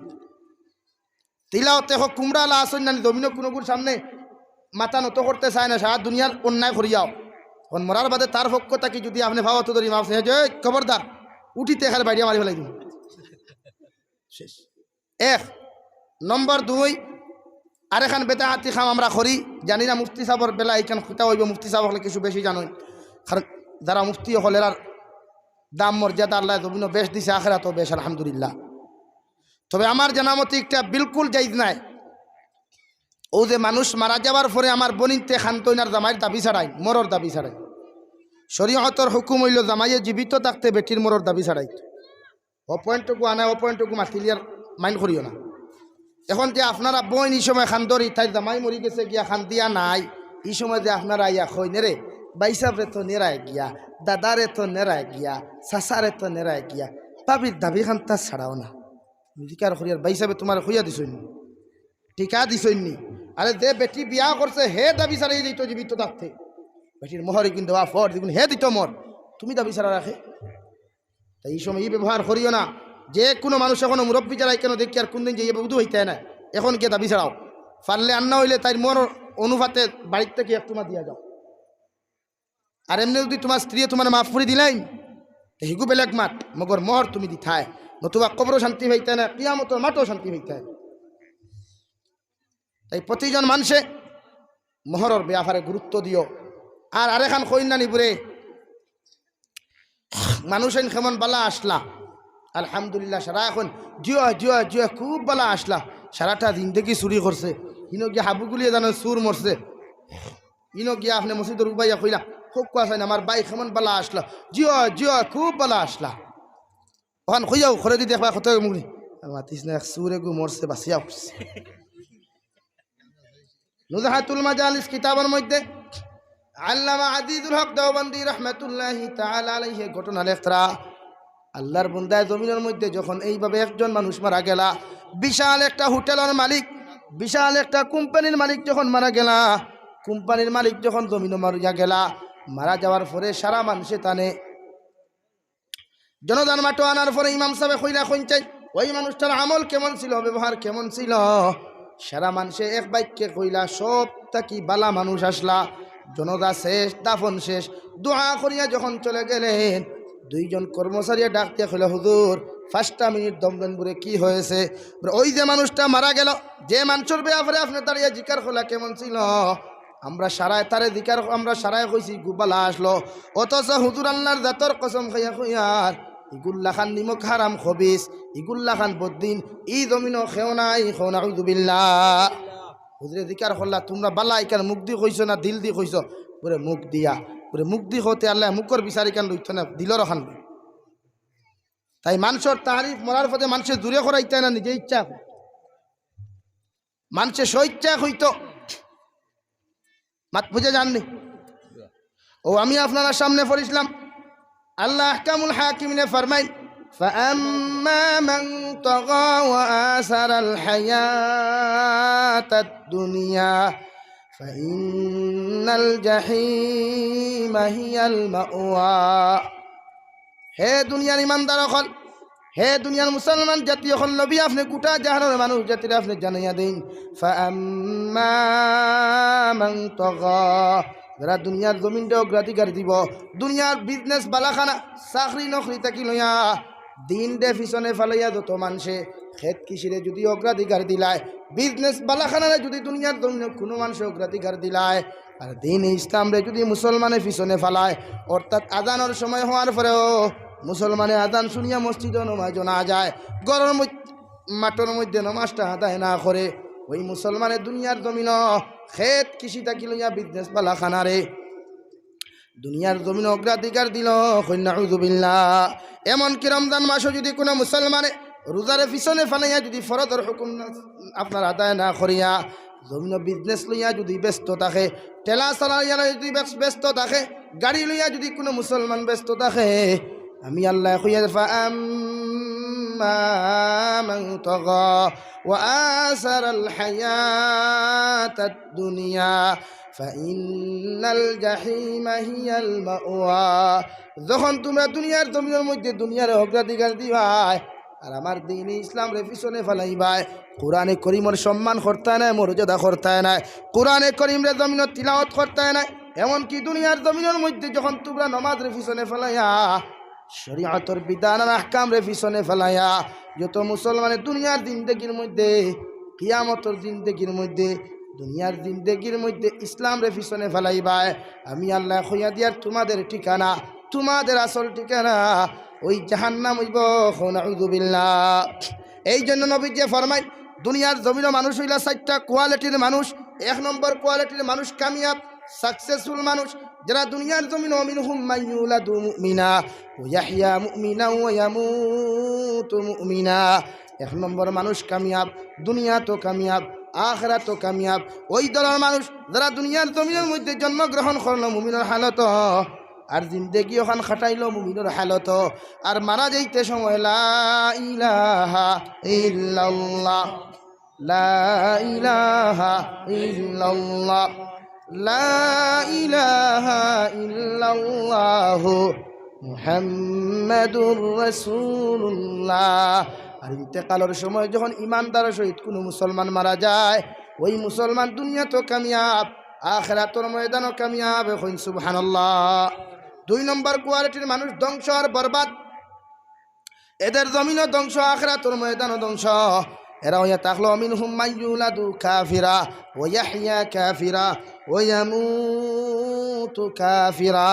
তিলাওতে হোক কুমড়া আলা আসইন নানি, জমিনো কুনুগুর সামনে মাথা নত করতে চায় না, সারা দুনিয়ার অন্যায় করিয়াও। এখন মরার বাদে তার পক্ষ থাকি যদি আপনে পাওয়াতো ধরি মাফ চাই, যে, "এই খবরদার, উঠিতে এখানে বাইরে মারি ফেলাই দিমু।" শেষ। এক। নম্বর দুই, আরেকখান বেদাতি কাম আমরা করি, জানি না মুফতি সাবর বেলা ইখান কিতা অইবো, মুফতি সাব অকলে কিছু বেশি জানইন। কারণ যারা মুফতি অকল এরার দাম মর্যাদা আল্লায় জমিনো বেশ দিছে, আখেরাতও বেশ, আলহামদুলিল্লাহ। তবে আমার জানা মতে একটা বিলকুল জাইজ নায়। ও যে মানুষ মারা যাওয়ার পরে আমার বইনতে খান্তইনার জামাইর দাবি ছাড়াই, মরর দাবি ছাড়াই। শরীয়তর হুকুম অইলো জামাইয়ে জীবিত থাকতে বেটির মরর দাবি ছাড়াই। ও পয়েন্টটুকু আনায়, ও পয়েন্টটুকু মাতিলিয়ার মাইন্ড করিও না। এখন যে আপনারা বইন ই সময় খান্দরি, তাইর জামাই মরি গেছে গিয়া খান্দিয়া নাই, ই সময় যে আপনারা আইয়া কইন রে, ভাইসাবরে তো নেরায় গিয়া, দাদারে তো নেরায় গিয়া, চাচারে তো নেরায় গিয়া, ভাবির দাবি খান্তা ছাড়াও না। জিকার করিয়ার ভাইসাবে তুমারে কইয়া দিছইন নি? টিকা দিছইন নি? আরে যে বেটি বিয়া করছে হে দাবি ছাড়াই দিত জীবিত থাকতে। বেটির মোহর ইগুন দেওয়া ফর দিগুন হে দিত মোর। তুমি দাবি ছাড়া রাখে? তাই ই সময় ই ব্যবহার করিও না। যে কুনু মানুষ এখনো মুরব্বি যারা কেন দেখি আর কুনদিন যে ইয়ে বুধু হইতে না, এখন গিয়া দাবি ছাড়াও। পারলে আন্না অইলে তাইর মন অনুপাতে বাড়ির থাকি এক টুমা দিয়া যাও। আর এমনে যদি তুমার স্ত্রীয়ে তুমারে মাফ করি দিলাইন, তে হিগু বেলেগ মাত, মগর মোহর তুমি দিতায়, নতুবা কবরও শান্তি পাইতায় না, কিয়ামতর মাঠও শান্তি পাইতায় না। তাই প্রতিজন মানষে মোহরর ব্যাপারে গুরুত্ব দিও। আর আরেকখান কইন না নি বুরে, মানুষ আইন কেমন বালা আসলা? আলহামদুলিল্লাহ, সারা এখন জিও, জিও, জিও, খুব বালা আসলা। সারাটা জিন্দেগি চুরি করছে, হিনো গিয়া হাবুগুলিয়ে জানো চুর মরছে। ইনো গিয়া আপনে মসজিদর উবাইয়া কইলা, "খুব কুয়া চাইন আমার ভাই কেমন বালা আসলা?" "জিও, জিও, খুব বালা আসলা।" ওখান কইয়াও করে দি দেখবা কত মুগরি। আর মাতিস না, এক চুরে গু মরছে, বাঁচিয়া উঠছে। নুজাহাতুল মাজালিস কিতাবর মধ্যে আল্লামা আজিজুল হক দেওবন্দি রহমাতুল্লাহি তাআলা আলাইহি ঘটনা লেখরা, আল্লাহর বন্দায় জমিনর মধ্যে যখন এইভাবে একজন মানুষ মারা গেলা, বিশাল একটা হোটেলর মালিক, বিশাল একটা কোম্পানির মালিক যখন মারা গেলা, কোম্পানির মালিক যখন জমিনো মারিয়া গেলা, মারা যাওয়ার পরে সারা মানষে তানে জনাজার মাঠো আনার পরে ইমাম সাবে কইলা, "কইন চাই, ওই মানুষটার আমল কেমন ছিল, ব্যবহার কেমন ছিল?" সারা মানষে এক বাক্যে কইলা, "সব থাকি বালা মানুষ আসলা।" জনাজা শেষ, দাফন শেষ, দোয়া করিয়া যখন চলে গেলেন, দুইজন কর্মচারী ডাক দিয়া কইলা, "হুজুর, পাঁচটা মিনিট দম দেন বুরে, কি হয়েছে?" বুলে, "ওই যে মানুষটা মারা গেল, যে মানুষর ব্যাপারে আপনে দাঁড়িয়ে জিকার করলা কেমন ছিল, আমরা সারায় তারে জিকার, আমরা সারায় কইছি গু বালা আসলো, অথচ হুজুর আল্লাহর জাতর কসম খাইয়া কইয়ার, ইগুল্লা খান নিমক হারাম খবিস, ইগুল্লা খান বদ্দিন, ই জমিনো কেউ নাই, কও নাউজুবিল্লাহ।" হুজুরে জিকার করলা, "তুমরা বালা ইখান মুখ দি কইছো না দিল দি কইছো?" বুলে, "মুখ দিয়া।" বুলে, "মুখ দি কওতে আল্লাহ মুখর বিচার ইখান লইতো না, দিলর খান লই।" তাই মানষর তারিফ মরার পথে মানষে জুরে করাইতে না, নিজে ইচ্ছা। মানষে স্বইচ্ছা কইতো। মাত বুঝে যাননি? ও আমি আপনারার সামনে পড়ছিলাম, আল্লাহ আহকামুল হাকিমিনে ফরমাইন, "ফাআম্মা মান তাগা ওয়া আসারাল হায়াতাদ দুনিয়া ফাইন্নাল জাহিমা হিয়াল মাওয়া।" হে দুনিয়ার ইমানদার অকল, হে দুনিয়ার মুসলমান জাতি, অখন নবী আপনে গুটা জাহানর মানুষ জাতিরে আপনে জানাইয়া দেইন, فأما من طغى, যারা দুনিয়ার জমিনরে অগ্রাধিকার দিব, দুনিয়ার বিজনেস বালাখানা, চাকরি নকরি থাকি লইয়া, দিনরে পিছনে ফালাইয়া যত মানষে খেত কৃষিরে যুদি অগ্রাধিকার দিলায়, বিজনেস বালাখানারে যুদি দুনিয়ার জমিনো কুনু মানষে অগ্রাধিকার দিলায়, আর দ্বীনে ইসলামরে যুদি মুসলমানে পিছনে ফালায়, অর্থাৎ আজানর সময় হওয়ার পরেও মুসলমানে আজান শুনিয়া মসজিদো নমাজো না যায়, ঘরর মধ্যে, মাঠর মধ্যে নমাজটা আদায় না করে, ওই মুসলমানে দুনিয়ার জমিনো খেত কৃষি থাকি লইয়া বিজনেস বালাখানারে দুনিয়ার জমিনো অগ্রাধিকার দিল, কইন নাউজুবিল্লাহ। এমনকি রমজান মাসো যুদি কুনু মুসলমানে রোজারে পিছনে ফালাইয়া যুদি ফরজর হুকুম না, আপনার আদায় না করিয়া, জমিনো বিজনেস লইয়া যুদি ব্যস্ত থাকে, ঠেলা চালাইয়া যুদি ব্যস-, ব্যস্ত থাকে, গাড়ি লইয়া যুদি কুনু মুসলমান ব্যস্ত থাকে, আমি আল্লায় কইয়ার, فأما من طغى وآثر الحياة الدنيا فإن الجحيم هي المأوى। যখন তুমরা দুনিয়ার জমিনর মধ্যে দুনিয়ারে অগ্রাধিকার দিবায়, আর আমার দ্বীনে ইসলামরে পিছনে ফালাইবায়, কোরআনে করিমর সম্মান করতায় নায়, মর্যাদা করতায় নায়, কোরআনে করিমরে জমিনো তিলাওয়াত করতায় নায়, এমনকি দুনিয়ার জমিনর মধ্যে যখন তুমরা নমাজরে পিছনে ফালাইয়া শরিয়তর বিধান আর আহকামরে পিছনে ফালাইয়া যত মুসলমানে দুনিয়ার জিন্দেগির মধ্যে, কিয়ামতর জিন্দেগির মধ্যে, দুনিয়ার জিন্দেগির মধ্যে ইসলামরে পিছনে ফালাইবায়, আমি আল্লায় কইয়া দিয়ার তুমাদের ঠিকানা, তুমাদের আসল ঠিকানা ওই জাহান্নাম অইবো। কও নাউজুবিল্লাহ। এই জন্য নবীজিয়ে ফরমাইন, দুনিয়ার জমিনো মানুষ অইলা চাইরটা কোয়ালিটির মানুষ। এক নম্বর কোয়ালিটির মানুষ কামিয়াব, সাকসেসফুল মানুষ, যারা দুনিয়ার জমিনো, ومنهم من يولد مؤمنا ويحيى مؤمنا ويموت مؤمنا। এক নম্বর মানুষ কামিয়াব, দুনিয়াতো কামিয়াব, আখেরাতো কামিয়াব। ওই দলর মানুষ যারা দুনিয়ার জমিনর মধ্যে জন্মগ্রহণ করলো মুমিনর হালতো, আর জিন্দেগি অখান খাটাইলো মুমিনর হালতো, আর মারা যাইতে সময় লা ইলাহা ইল্লাল্লাহ, লা ইলাহা ইল্লাল্লাহ, লা ইলাহা ইল্লাল্লাহু মুহাম্মাদুর রাসূলুল্লাহ। আর ইন্তেকালর সময় যখন ইমানদারর সহিত কুনু মুসলমান মারা যায়, ওই মুসলমান দুনিয়াতো কামিয়াব, আখেরাতর ময়দানো কামিয়াব। কইন সুবহানাল্লাহ। দুই নম্বর কোয়ালিটির মানুষ ধ্বংস আর বরবাদ। এদের জমিনও ধ্বংস, আখেরাতর ময়দানও ধ্বংস। এরা অইয়া থাকলো, ومنهم من يولد كافرا ويحيى كافرا ويموت كافرا।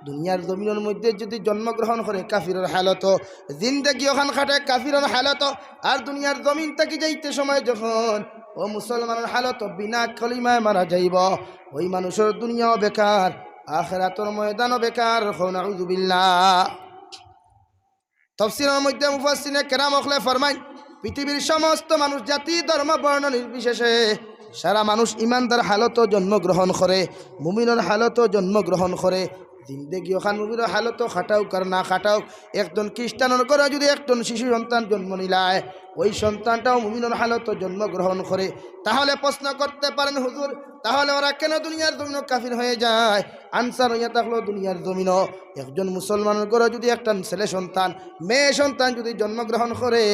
দুনিয়ার জমিনর মধ্যে যুদি জন্মগ্রহণ করে কাফিরর হালতো, জিন্দেগি অখান খাটে কাফিরর হালতো, আর দুনিয়ার জমিন থাকি যাইতে সময় যখন ও মুসলমানর হালতো বিনা কলিমায় মারা যাইবো, ওই মানুষর দুনিয়াও বেকার, আখেরাতর ময়দানও বেকার। কও নাউজুবিল্লাহ। তফসিরর মধ্যে মুফাসসিরিনে কেরাম অকলে ফরমাইন, পৃথিবীর সমস্ত মানুষ, জাতি, ধর্ম, বর্ণ নির্বিশেষে সারা মানুষ ইমানদার হালতো জন্মগ্রহণ করে, মুমিনর হালতো জন্মগ্রহণ করে। জিন্দেগি অখান মুমিনর হালতো খাটাউক আর না খাটাউক, একজন খ্রিস্টানর ঘরো যুদি একজন শিশু সন্তান জন্ম নিলায়, ওই সন্তানটাও মুমিনর হালতো জন্মগ্রহণ করে। তাহলে প্রশ্ন করতে পারেন, হুজুর, তাহলে ওরা কেন দুনিয়ার জমিনো কাফির হয়ে যায়? আনসার অইয়া থাকলো দুনিয়ার জমিনো একজন মুসলমানর ঘরো যুদি একটা ছেলে সন্তান, মেয়ে সন্তান যুদি জন্মগ্রহণ করে,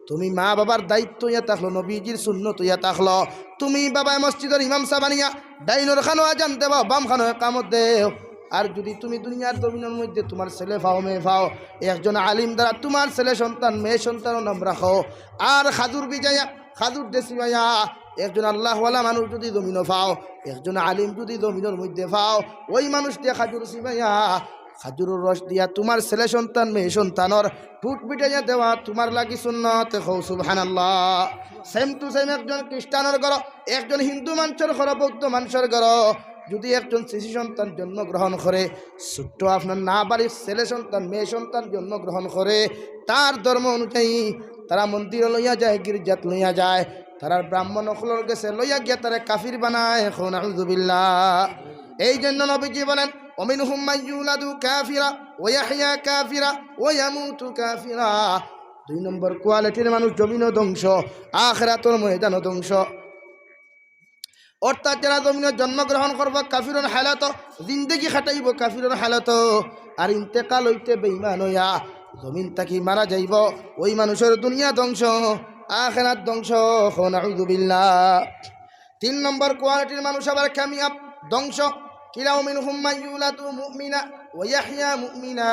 তুমি মা বাবার দায়িত্ব অইয়া থাকলো, নবীজির সুন্নত অইয়া থাকলো, তুমি বাবায় মসজিদর ইমাম সাব আনিয়া ডাইনর খানো আজান দেও, বাম খানো একামত দেও। আর যুদি তুমি দুনিয়ার জমিনর মধ্যে তুমার ছেলে পাও, মেয়ে পাও, একজন আলিম দ্বারা তুমার ছেলে সন্তান, মেয়ে সন্তানর নাম রাখো, আর খাজুর ভিজাইয়া, খাজুর দেশি ভাইয়া, একজন আল্লাহওয়ালা মানুষ যুদি জমিনো পাও, একজন আলিম যুদি জমিনর মধ্যে পাও, ওই মানুষ দিয়া খাজুর চিবাইয়া, খাজুরর রস দিয়া তুমার ছেলে সন্তান, মেয়ে সন্তানর ঠুট ভিজাইয়া দেওয়া তুমার লাগি সুন্নত। কও সুবহানাল্লাহ। সেম টু সেম একজন খ্রিস্টানর ঘরো, একজন হিন্দু মানষর ঘরো, বৌদ্ধ মানষর ঘরো যুদি একজন শিশু সন্তান জন্মগ্রহণ করে, ছোট্ট আপনার নাবালিগ ছেলে সন্তান, মেয়ে সন্তান জন্মগ্রহণ করে, তার ধর্ম অনুযায়ী তারা মন্দিরো লইয়া যায়, গির্জাত লইয়া যায়, তারার ব্রাহ্মণ অকলর গেছে লইয়া গিয়া তারে কাফির বানায়। কও নাউজুবিল্লাহ। এই জন্য নবীজি বলেন, ومنهم من يولد كافرا ويحيى كافرا ويموت كافرا। দুই নম্বর কোয়ালিটির মানুষ জমিনও ধ্বংস, আখেরাতর ময়দানও ধ্বংস। অর্থাৎ যারা জমিনো জন্মগ্রহণ করবো কাফিরর হালতো, জিন্দেগি খাটাইবো কাফিরর হালতো, আর ইন্তেকাল অইতে বেঈমান অইয়া জমিন থাকি মারা যাইবো, ওই মানুষর দুনিয়া ধ্বংস, আখেরাত ধ্বংস। কও নাউজুবিল্লাহ। তিন নম্বর কোয়ালিটির মানুষ আবার কামিয়াব, ধ্বংস। কিলা, মিনহুম মান ইউলাদু মুমিনা ওয়া ইয়াহইয়া মুমিনা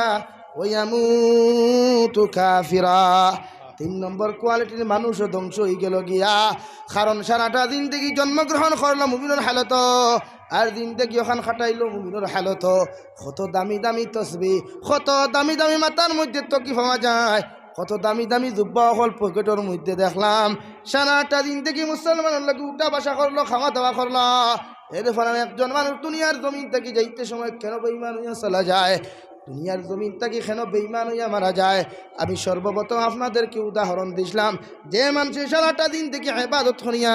ওয়া ইয়ামুতু কাফিরা। তিন নম্বর কোয়ালিটির মানুষও ধ্বংস অইগেলো গিয়া, কারণ সারাটা জিন্দেগি জন্মগ্রহণ করলো মুমিনর হালতো, আর জিন্দেগি অখান কাটাইলো মুমিনর হালতো। কত দামি দামি তসবি, কত দামি দামি মাথার মধ্যে টুপি পাওয়া যায়, কত দামি দামি জুব্বা অকল পকেটর মধ্যে দেখলাম। সারাটা জিন্দেগি মুসলমানর লগে উঠা বসা করলো, খাওয়া দাওয়া করলো। এরপরে একজন মানুষ দুনিয়ার জমিন থাকি যাইতে সময় কেন বেঈমান অইয়া চলা যায়, দুনিয়ার জমিন থাকি কেন বেঈমান অইয়া মারা যায়। আমি সর্বপ্রথম আপনাদেরকে উদাহরণ দিছলাম, যে মানষে সারাটা জিন্দেগি ইবাদত করিয়া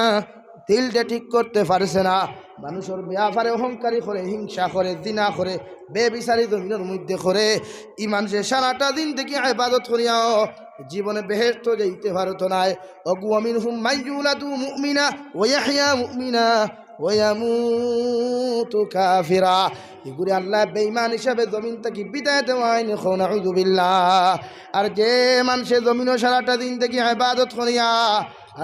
দিলটা ঠিক করতে পারছে না, মানুষর ব্যাপারে অহংকারী করে, হিংসা করে, জিনা করে, বেবিচারি জমিনর মধ্যে করে, ই মানষে সারাটা জিন্দেগি ইবাদত করিয়াও জীবনে বেহেশতো যাইতে পারতো নায়। ওগু, মিনহুম মান ইউলাদু মুমিনা ওয়া ইয়াহইয়া মুমিনা ওয়া ইয়ামুতু কাফিরা। ইগুরে আল্লায় বেঈমান হিসাবে জমিন থাকি বিদায় দেওয়াইন, কও নাউজুবিল্লাহ। আর যে মানষে জমিনো সারাটা জিন্দেগি ইবাদত করিয়া,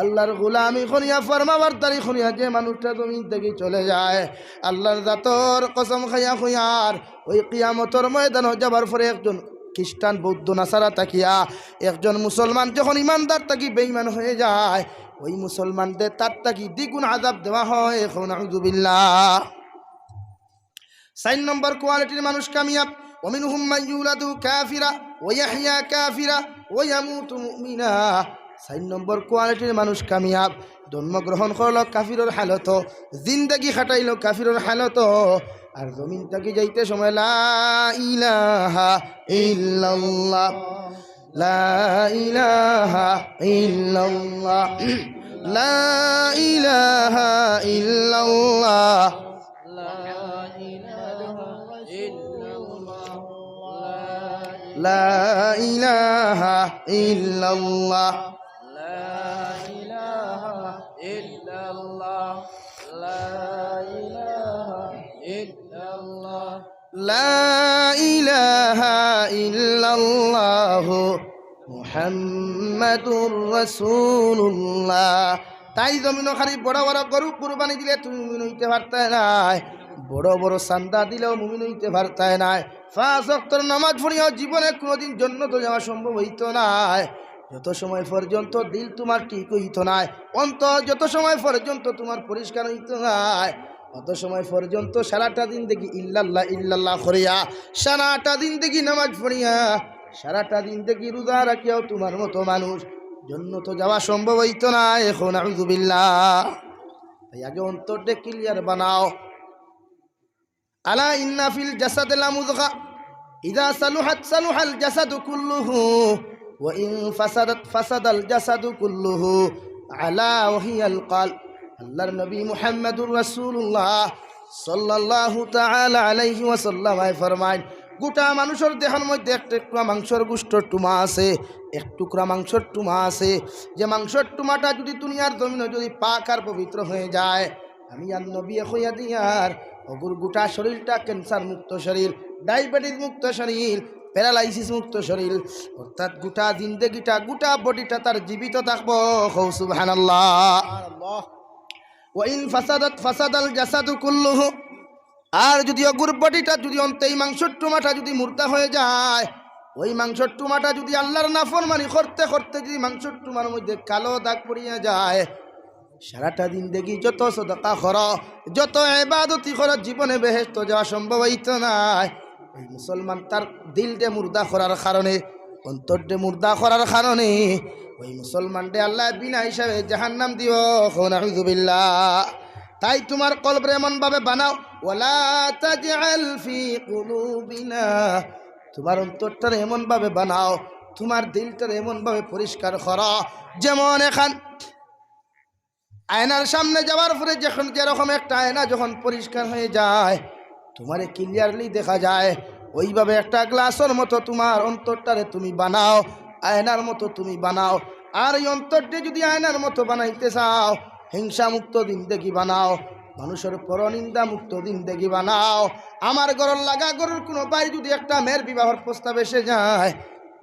আল্লার গোলামি করিয়া, ফরমাবরদারি করিয়া যে মানুষটা জমিন থাকি চলে যায়, আল্লার জাতর কসম খাইয়া কইয়ার, ওই কিয়ামতর ময়দানো যাবার পরে একজন খ্রিস্টান, বৌদ্ধ, নাসারা থাকিয়া একজন মুসলমান যখন ইমানদার থাকি বেঈমান হয়ে যায়, ওই মুসলমানরে তার থাকি দ্বিগুণ আযাব দেওয়া হয়। কও নাউজুবিল্লাহ। চাইর নম্বর কোয়ালিটির মানুষ কামিয়াব, ওয়া মিনহুম মান ইউলাদু কাফিরা ওয়া ইয়াহইয়া কাফিরা ওয়া ইয়ামুতু মুমিনা। চাইর নম্বর কোয়ালিটির মানুষ কামিয়াব, জন্মগ্রহণ করলো কাফিরর হালতো, জিন্দেগি কাটাইলো কাফিরর হালতো, আর জমিন থাকি যাইতে সময় লা ইলাহা ইল্লাল্লাহ, লা ইলাহা ইল্লাল্লাহ, লা ইলাহা ইল্লাল্লাহ, لا إله إلا الله. لا إله إلا الله. لا إله إلا الله. لا إله إلا الله. لا إله إلا الله. মুহাম্মাদুর রাসূলুল্লাহ। তাই জমিনো খালি বড় বড় গরু কুরবানি দিলে তুমি মুমিন অইতে পারতায় নায়, বড় বড় চান্দা দিলেও মুমিন অইতে পারতায় নায়, পাঁচ ওয়াক্তর নামাজ পড়িয়াও জীবনে কোনোদিন জন্নতো যাওয়া সম্ভব অইতো নায়। যত সময় পর্যন্ত দিল তুমার ঠিক অইতো নায়, অন্তর যত সময় পর্যন্ত তুমার পরিষ্কার অইতো নায়, অত সময় পর্যন্ত সারাটা জিন্দেগি ইল্লাল্লাহ ইল্লাল্লাহ করিয়া, সারাটা জিন্দেগি নামাজ পড়িয়া, সারাটা জিন্দেগি রোজা রাখিয়াও তুমার মতো মানুষ জন্নতো যাওয়া সম্ভব অইতো নায়। কও নাউজুবিল্লাহ। তাই আগে অন্তররে clear বানাও। ألا إن في الجسد لمضغة إذا صلحت صلح الجسد كله وإن فسدت فسد الجسد كله ألا وهي القلب. আল্লার নবী মুহাম্মাদুর রাসূলুল্লাহ সাল্লাল্লাহু তাআলা আলাইহি ওয়াসাল্লাম ফরমাইন, গোটা মানুষর দেহর মধ্যে এক টুকরা মাংসর গোশতর টুমা আছে, এক টুকরা মাংসর টুমা আছে, যে মাংসর টুমাটা যদি দুনিয়ার জমিনো যদি পাক আর পবিত্র হয়ে যায়, আমি আর নবী কইয়া দিয়ার, অগুর গোটা শরীরটা cancer মুক্ত শরীর, diabetes মুক্ত শরীর, paralysis মুক্ত শরীর, অর্থাৎ গোটা জিন্দেগিটা, গোটা bodyটা তার জীবিত থাকবো। কও সুবহানাল্লাহ। وإن فسدت فسد الجسد كله। আর যদি অগুর bodyটা যদি অন্তে এই মাংসর টুমাটা যদি মুর্দা হয়ে যায়, ওই মাংসর টুমাটা যদি আল্লার নাফরমানি করতে করতে যদি মাংসর টুমার মধ্যে কালো দাগ পড়িয়া যায়, সারাটা জিন্দেগি যত সদকা করো, যত ইবাদতি করো, জীবনে বেহেশতো যাওয়া সম্ভব অইতো নায়। ওই মুসলমান তার দিলরে মুর্দা করার কারণে, অন্তররে মুর্দা করার কারণে ওই মুসলমানরে আল্লায় বিনা হিসাবে জাহান্নাম দিবো। কও নাউজুবিল্লাহ। তাই তুমার কলবরে এমন ভাবে বানাও, ولا تجعل في قلوبنا, তুমার অন্তরটারে এমন ভাবে বানাও, তুমার দিলটারে এমন ভাবে পরিষ্কার করো, যেমন এখান আয়নার সামনে যাওয়ার পরে যখন যেরকম একটা আয়না যখন পরিষ্কার হয়ে যায়, তুমারে clearly দেখা যায়, ওইভাবে একটা গ্লাসর মতো তুমার অন্তরটারে তুমি বানাও, আয়নার মতো তুমি বানাও। আর এই অন্তরটা যদি আয়নার মতো বানাইতে চাও, হিংসা মুক্ত জিন্দেগি বানাও, মানুষর পরনিন্দা মুক্ত জিন্দেগি বানাও। আমার ঘরর লাগা ঘরর কোনো ভাই যদি একটা মেয়ের বিবাহর প্রস্তাব এসে যায়,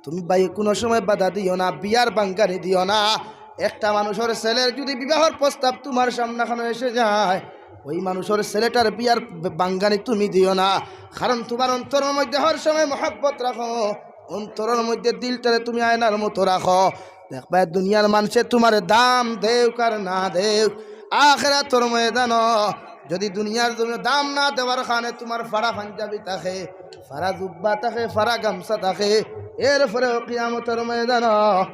তুমি ভাই কুনু সময় বাধা দিও না, বিয়ার ভাঙ্গানি দিও না। একটা মানুষর ছেলের যুদি বিবাহর প্রস্তাব তুমার সামনাখানো এসে যায়, ওই মানুষর ছেলেটার বিয়ার ভাঙ্গানি তুমি দিও না। কারণ তুমার অন্তরর মধ্যে হর সময় মহব্বত রাখো, অন্তরর মধ্যে দিলটারে তুমি আয়নার মতো রাখো। দেখবায় দুনিয়ার মানষে তুমারে দাম দেউক আর না দেউক, আখেরাতর ময়দানো যুদি দুনিয়ার জমিনো দাম না দেওয়ার কারণে তুমার ফাড়া পাঞ্জাবি থাকে, ফাড়া জুব্বা থাকে, ফাড়া গামছা থাকে, এরপরেও কিয়ামতর ময়দানো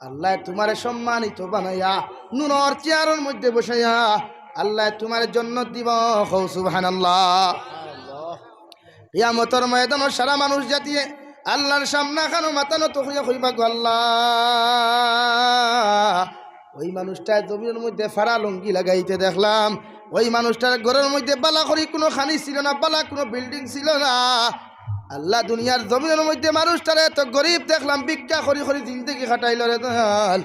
আল্লায় তুমারে সম্মানিত বানাইয়া নুরর চেয়ারর মধ্যে বসাইয়া আল্লায় তুমারে জন্নত দিবো। কও সুবহানাল্লাহ। কিয়ামতর ময়দানো সারা মানুষ জাতিয়ে আল্লার সামনাখানো মাথা নত করিয়া কইবা, "গো আল্লাহ, ওই মানুষটায় জমিনর মধ্যে ফাড়া লুঙ্গি লাগাইতে দেখলাম, ওই মানুষটার ঘরর মধ্যে বালা করি কুনু খানি ছিল না, বালা কুনু বিল্ডিং ছিল না। আল্লাহ, দুনিয়ার জমিনর মধ্যে মানুষটারে এত গরিব দেখলাম, ভিক্ষা করি করি জিন্দেগি কাটাইলো রে দয়াল।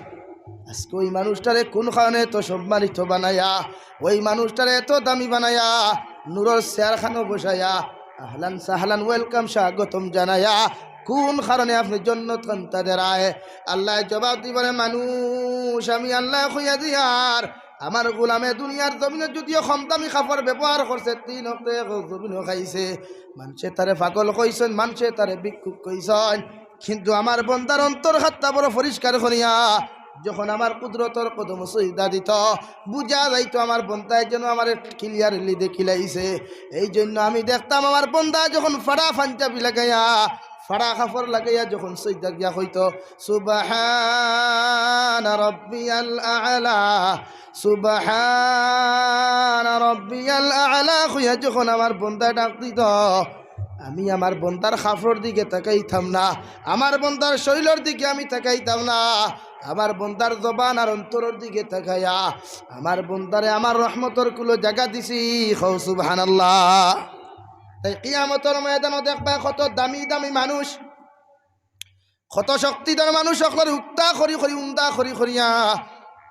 আজকে ওই মানুষটারে কুন কারণে এত সম্মানিত বানাইয়া, ওই মানুষটারে এত দামি বানাইয়া নুরর চেয়ারখানো বসাইয়া আহলান সাহলান, ওয়েলকাম, স্বাগতম জানাইয়া কুন কারণে আপনে জন্নতখান তারে দেরায়?" আল্লায় জবাব দিবো, "রে মানুষ, আমি আল্লায় কইয়া দিয়ার, আমার গোলামে দুনিয়ার জমিনো যুদিও কম দামি কাপড় ব্যবহার করছে, তিন অক্ত এক জমিনো খাইছে, মানষে তারে পাগল কইছইন, মানষে তারে ভিক্ষুক কইছইন, কিন্তু আমার বন্দার অন্তর খাত্তা বড় পরিষ্কার করিয়া যখন আমার কুদরতর কদমো সিজদা দিতো, বুঝা যাইতো আমার বন্দায় যেন আমারে ক্লিয়ারলি দেখিলাইছে। এই জন্য আমি দেখতাম আমার বন্দায় যখন ফাড়া পাঞ্জাবি লাগাইয়া, ফাড়া কাপড় লাগাইয়া যখন সিজদাত গিয়া কইতো, 'সুবহানা রাব্বিয়াল আ'লা, সুবহানা রাব্বিয়াল আ'লা' কইয়া যখন আমার বন্দায় ডাক দিতো, আমি আমার বন্দার কাপড়র দিকে তাকাইতাম না, আমার বন্দার শরীলর দিকে আমি তাকাইতাম না, আমার বন্দার জবান আর অন্তরর দিকে তাকাইয়া আমার বন্দারে আমার রহমতর কুলো জাগা দিছি।" কও সুবহানাল্লাহ। তাই কিয়ামতর ময়দানো দেখবায় কত দামি দামি মানুষ, কত শক্তিধর মানুষ অকলরে উক্তা করি করি, উন্দা করি করিয়া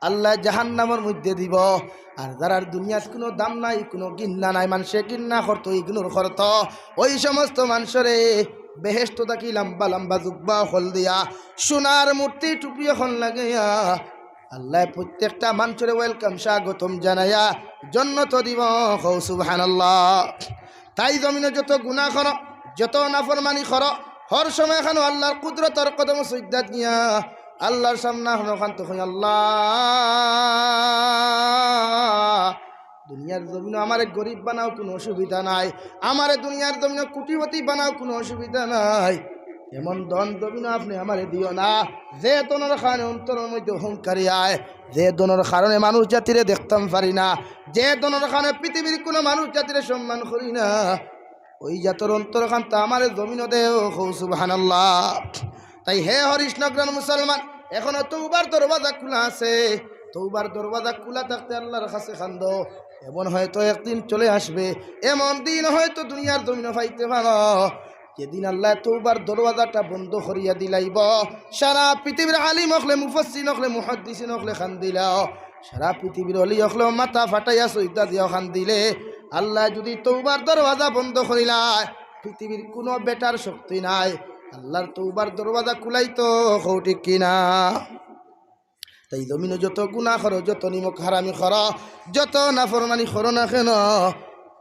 আল্লায় জাহান্নামর মধ্যে দিবো। আর যারার দুনিয়াত কুনু দাম নাই, কুনু ঘিন্না নাই, মানষে ঘিন্না করতো, ইগনোর করতো, ওই সমস্ত মানষরে বেহেশত থাকি লম্বা লম্বা জুব্বা অকল দিয়া, সোনার মূর্তি টুপি অকল লাগাইয়া আল্লায় প্রত্যেকটা মানষরে ওয়েলকাম, স্বাগতম জানাইয়া জন্নতো দিবো। কও সুবহানাল্লাহ। তাই জমিনো যত গুনা করো, যত নাফরমানি করো, হর সময়খানো আল্লার কুদরতর কদমো সিজদাত গিয়া আল্লার সামনাখানো কানতো কই, "আল্লাহ, দুনিয়ার জমিনো আমারে গরিব বানাও, কুনু অসুবিধা নাই, আমারে দুনিয়ার জমিনো কোটিপতি বানাও, কুনু অসুবিধা নাই, এমন ধন জমিনো আপনে আমারে দিও না যে ধনর কারণে অন্তরর মধ্যে অহংকারী আয়, যে ধনর কারণে মানুষ জাতিরে দেখতাম পারি না, যে ধনর কারণে পৃথিবীর কুনু মানুষ জাতিরে সম্মান করি না, ওই জাতর অন্তরখান তো আমারে জমিনো দেও।" কও সুবহানাল্লাহ। তাই হে হরিশনগরর মুসলমান, এখনো তৌবার দরওয়াজা খুলা আছে, তৌবার দরওয়াজা খুলা থাকতে আল্লার কাছে কান্দো। এমন হয়তো একদিন চলে আসবে, এমন দিন হয়তো দুনিয়ার জমিনো পাইতে পারো, যেদিন আল্লায় তৌবার দরওয়াজাটা বন্ধ করিয়া দিলাইবো। সারা পৃথিবীর আলিম অকলে, মুফাসসিরিন অকলে, মুহাদ্দিসিন অকলে কান্দিলাও, সারা পৃথিবীর অলি অকলেও মাথা ফাটাইয়া সইজদা দিয়াও কান্দিলে, আল্লায় যুদি তৌবার দরওয়াজা বন্ধ করিলায়, পৃথিবীর কুনু বেটার শক্তি নাই আল্লার তৌবার দরওয়াজা খুলাইতো। কও ঠিক কিনা? তাই জমিনো যত গুনা করো, যত নিমক হারামি করো, যত নাফরমানি করো না কেন,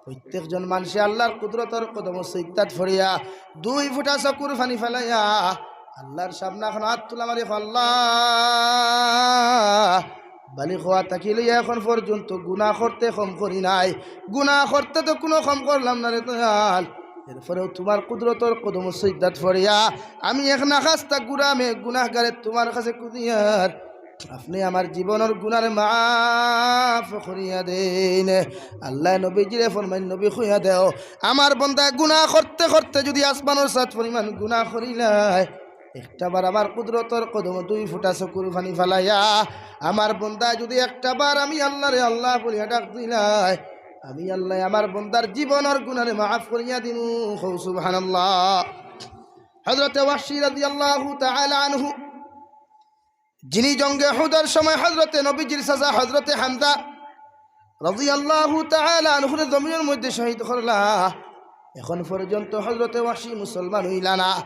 প্রত্যেকজন মানষে আল্লার কুদরতর কদমো সিজদাত পড়িয়া দুই ফুটা চকুর পানি ফালাইয়া আল্লার সামনাখানো আত তুলা মারি কও, "আল্লাহ, বালিগ অওয়া থাকি লইয়া এখন পর্যন্ত গুনা করতে কম করি নাই, গুনা করতে তো কুনু কম করলাম না রে দয়াল, এরপরেও তুমার কুদরতর কদমো সিজদাত পড়িয়া আমি এক নাখাস্তা গুলামে গুনাগারে তুমার কাছে কুদিয়ার।" আপনে আমার জীবনর গুনারে মাফ করিয়া দেইন। আল্লায় নবীজিরে ফরমাইন, "নবী, কইয়া দেও, আমার বন্দায় গুনা করতে করতে যুদি আসমানর ছাদ পরিমাণ গুনা করিলায়, একটা বার আমার কুদরতর কদমো দুই ফুটা চকুর পানি ফালাইয়া আমার বন্দায় যুদি একটা বার আমি আল্লারে আল্লাহ বলিয়া ডাক দিলায়, আমি আল্লায় আমার বন্দার জীবনর গুনারে মাফ করিয়া দিমু।" কও সুবহানাল্লাহ। হযরতে ওয়াহশী রাদিয়াল্লাহু তাআলা আনহু যিনি জঙ্গে উহুদর সময় হযরতে নবীজির চাচা হযরতে হামজা রাদিয়াল্লাহু তাআলা আনহুরে জমিনর মধ্যে শহীদ করলা, এখন পর্যন্ত হযরতে ওয়াহশী মুসলমান অইলা না।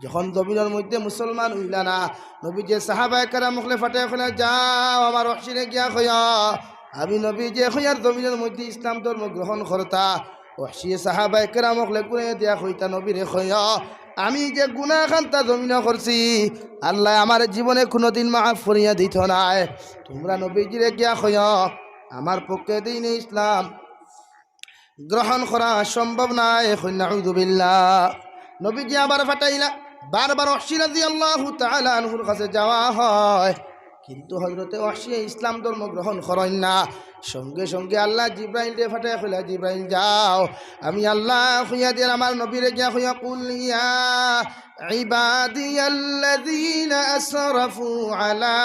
যখন জমিনর মধ্যে মুসলমান অইলা না, নবীজিয়ে সাহাবায়ে কেরাম অকলরে পাঠাইয়া কইলা, "যাও, আমার ওয়াহশিরে গিয়া কইও, আমি নবীজিয়ে কইয়ার জমিনর মধ্যে ইসলাম ধর্ম গ্রহণ করতা।" ওয়াহশিয়ে সাহাবায়ে কেরাম অকলরে ঘুরাইয়া দিয়া কইতা, "নবীরে কইও, আমি যে গুনাহ খান্তা জমিনো করছি, আল্লায় আমার জীবনে কুনুদিন মাফ করিয়া দিতো নায়। তুমরা নবীজিরে গিয়া কইও, আমার পক্ষে দ্বীনে ইসলাম গ্রহণ করা সম্ভব নায়।" কইন নাউযুবিল্লাহ। নবীজিয়ে আবার পাঠাইলা, বারবার ওয়াহশি রাদিয়াল্লাহু তাআলা আনহুর কাছে যাওয়া হয়, কিন্তু হযরতে ওয়াহশিয়ে ইসলাম ধর্ম গ্রহণ করইন না। সঙ্গে সঙ্গে আল্লায় জিব্রাইলরে পাঠাইয়া কইলা, "জিব্রাইল যাও, আমি আল্লায় কইয়া দিয়ার আমার নবীরে গিয়া কইও, কুল ইয়া ইবাদিয়াল্লাযীনা আসরাফু আলা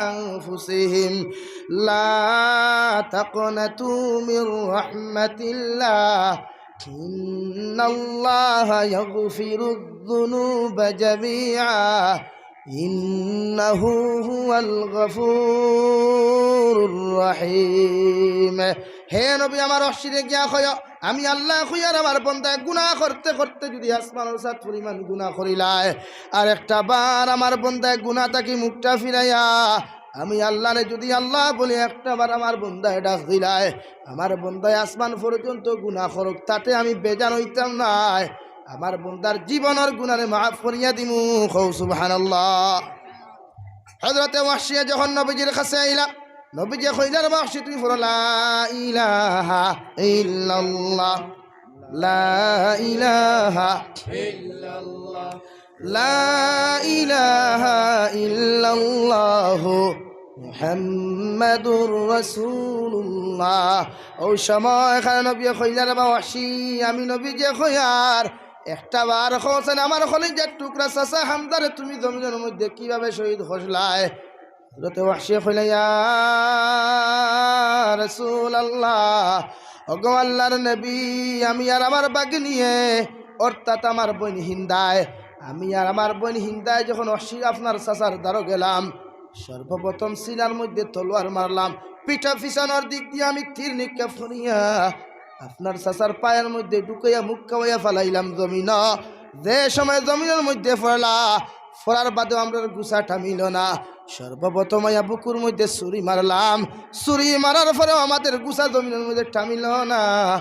আনফুসিহিম লা তাকনাতু মির রাহমাতিল্লাহ, ইন্নাল্লাহা ইয়াগফিরুয যুনুবা জামিআ, ইন্নাহু হুয়াল গফুরুর রহিম।" হে নবী, আমার ওয়াহশিরে গিয়া কইও, আমি আল্লায় কইয়ার আমার বন্দায় গুনাহ করতে করতে যদি আসমানর চাঁদ পরিমাণ গুনাহ করিলায়, আর একটা বার আমার বন্দায় গুনাহ থাকি মুখটা ফিরাইয়া আমি আল্লারে যদি আল্লাহ বলি, একটা বার আমার বন্দায় ডাক দিলায়, আমার বন্দায় আসমান পর্যন্ত গুনাহ করুক, তাতে আমি বেজার অইতাম নায়। আমার বন্দার জীবনর গুনারে মাফ করিয়া দিমু। কও সুবহানাল্লাহ। হযরতে ওয়াহশিয়ে যখন নবীজির কাছে আইলা, নবীজিয়ে কইলা, "রে ওয়াহশি, তুমি পড়ো লা ইলাহা ইল্লাল্লাহ, লা ইলাহা ইল্লাল্লাহ, লা ইলাহা ইল্লাল্লাহু মুহাম্মাদুর রাসূলুল্লাহ।" অউ সময় খান নবীয়ে কইলা, "রে ওয়াহশি, আমি নবীজিয়ে কইয়ার, একটা বার কওছেন আমার কলিজার টুকরা চাচা হামজারে তুমি জমিনর মধ্যে কিভাবে শহীদ করলায়?" হযরতে ওয়াহশিয়ে কইলা, "ইয়া রাসূলুল্লাহ, ওগো আল্লাহর নবী, আমি আর আমার বাগিনিয়ে, অর্থাৎ আমার বইন হিন্দায়, আমি আর আমার বইন হিন্দায় যখন ওয়াহশি আপনার চাচার দ্বারো গেলাম, সর্বপ্রথম সিনার মধ্যে তলোয়ার মারলাম, পিঠা পিছনর দিক দিয়া আমি তীর নিক্ষেপ করিয়া আপনার চাচার পায়ের মধ্যে ঢুকাইয়া মুখ খাওয়াইয়া ফালাইলাম জমিনো। যে সময় জমিনর মধ্যে পড়লা, পড়ার বাদেও আমরার গুছা থামিলো না। সর্বপ্রথম আইয়া বুকুর মধ্যে ছুরি মারলাম, ছুরি মারার পরেও আমাদের গুছা জমিনর মধ্যে থামিলো না।"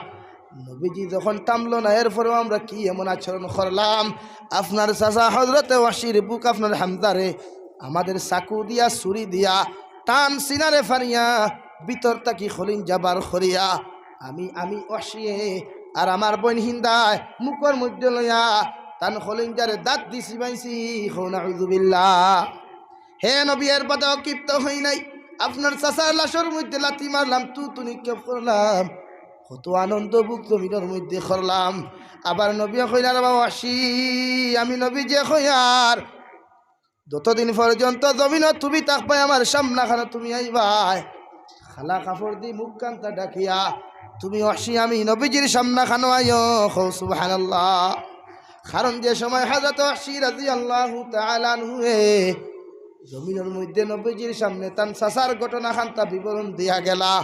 নবীজি যখন থামলো না, এরপরেও আমরা কি এমন আচরণ করলাম? আপনার চাচা হযরতে ওয়াহশির বুক, আপনার হামজারে আমাদের চাকু দিয়া, ছুরি দিয়া, তান সিনারে ফাড়িয়া, ভিতর থাকি কলিজা বার করিয়া, আমি, আমি ওয়াহশিয়ে আর আমার বইন হিন্দায় মুখর মধ্যে লইয়া তান কলিজারে দাঁত দি চিবাইছি। কও নাউযুবিল্লাহ। হে নবী, এর বাদেও ক্ষিপ্ত হই নাই, আপনার চাচার লাশর মধ্যে লাথি মারলাম, থুথু নিক্ষেপ করলাম, কত আনন্দ ভোগ জমিনর মধ্যে করলাম। আবার নবীয়ে কইলা, "রে ওয়াহশি, আমি নবীজিয়ে কইয়ার, যতদিন পর্যন্ত জমিনো তুমি থাকবায়, আমার সামনাখানো তুমি আইবায়, কালা কাপড় দি মুখ কান্তা ঢাকিয়া তুমি ওয়াহশি আমি নবীজির সামনাখানো আইও।" কও সুবহানাল্লাহ। কারণ যে সময় হযরত ওয়াহশি রাদিয়াল্লাহু তাআলা আনহুয়ে জমিনর মধ্যে নবীজির সামনে তান চাচার ঘটনা খান্তা বিবরণ দিয়া গেলা,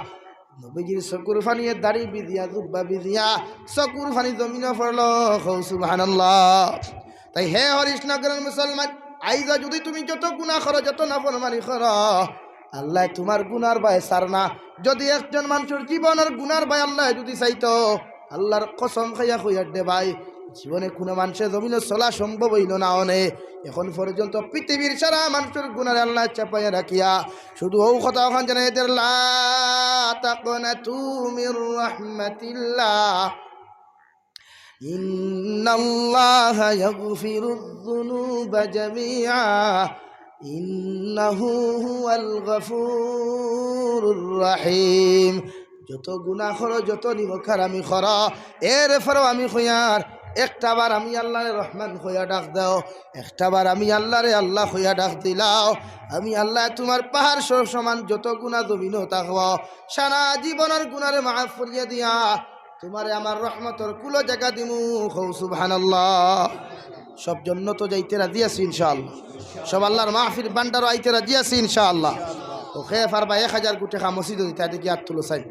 নবীজির চকুর পানিয়ে দাড়ি ভিজিয়া, জুব্বা ভিজিয়া, চকুর পানি জমিনো পড়লো। কও সুবহানাল্লাহ। তাই হে হরিশনগরর মুসলমান, আইজও যদি তুমি যত গুনা করো, যত নাফরমানি করো, আল্লায় তুমার গুনার বায় ছাড় না। যদি একজন মানষর জীবনর গুনার বায় আল্লায় যদি চাইতো, আল্লার কসম খাইয়া কইয়ার দে ভাই, জীবনে কুনু মানষে জমিনো চলা সম্ভব অইলো না অনে। এখন পর্যন্ত পৃথিবীর সারা মানষর গুনারে আল্লায় চাপাইয়া রাখিয়া শুধু অউ কথা অখান জানাই দের, "লা তাকনাতু মির রাহমাতিল্লাহ, ইন্নাল্লাহা ইয়াগফিরুয যুনুবা জামিআ, ইন্নাহু হুয়াল গফুরুর রহিম।" যত গুনা করো, যত নিমকহারামি করো, এরপরেও আমি কইয়ার, একটা বার আমি আল্লারে রহমান কইয়া ডাক দেও, একটা বার আমি আল্লারে আল্লা কইয়া ডাক দিলাও, আমি আল্লায় তুমার পাহাড় সম-, সমান যত গুনা জমিনো থাকবো, সারা জীবনর গুনারে মাফ করিয়া দিয়া তুমারে আমার রহমতর কুলো জাগা দিমু। কও সুবহানাল্লাহ। সব জন্নতো যাইতে রাজি আছি ইনশাআল্লাহ। সব আল্লার মাহফিল ভান্ডারো আইতে রাজি আছি ইনশাআল্লাহ। তো কে পারবা এক হাজার গুটি টেকা মসজিদো দিতা, দেখি আত তুলো চাই।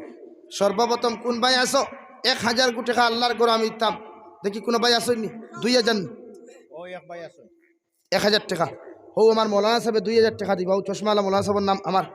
সর্বপ্রথম কুন ভাই আছো, এক হাজার গুটি টেকা আল্লার ঘরো আমি দিতাম। দেখি কুনু ভাই আছো নি? দুই হাজার নি? এক হাজার টেকা। হউ আমার মৌলানা সাবে দুই হাজার টেকা দিবা। অউ চশমাআলা মৌলানা সাবর নাম আমার।